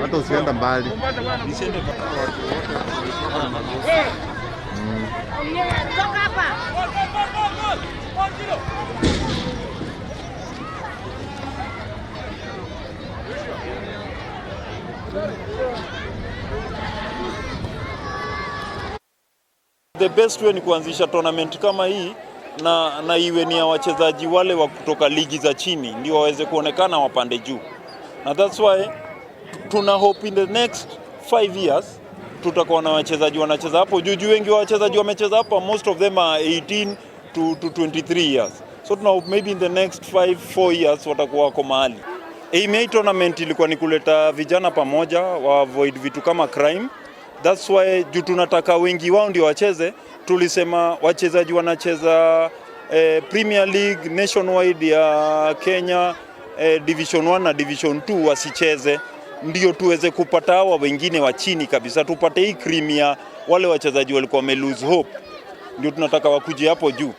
Hata usienda mbali. Toka hapa. The best way ni kuanzisha tournament kama hii na iwe ni ya wachezaji wale wa kutoka ligi za chini ndio waweze kuonekana wapande juu, na that's why tuna hope in the next 5 years tutakuwa na wachezaji wanacheza hapo juu juu. Wengi wa wachezaji wamecheza hapa, most of them are 18 to 23 years, so tuna hope maybe in the next 5 4 years watakuwa wako mahali. Aim ya hii tournament ilikuwa ni kuleta vijana pamoja wa avoid vitu kama crime. That's why juu tunataka wengi wao ndio wacheze, tulisema wachezaji wanacheza Premier League nationwide ya Kenya, Division 1 na Division 2 wasicheze, ndio tuweze kupata hawa wengine wa chini kabisa, tupate hii cream ya wale wachezaji walikuwa wame lose hope, ndio tunataka wakuje hapo juu.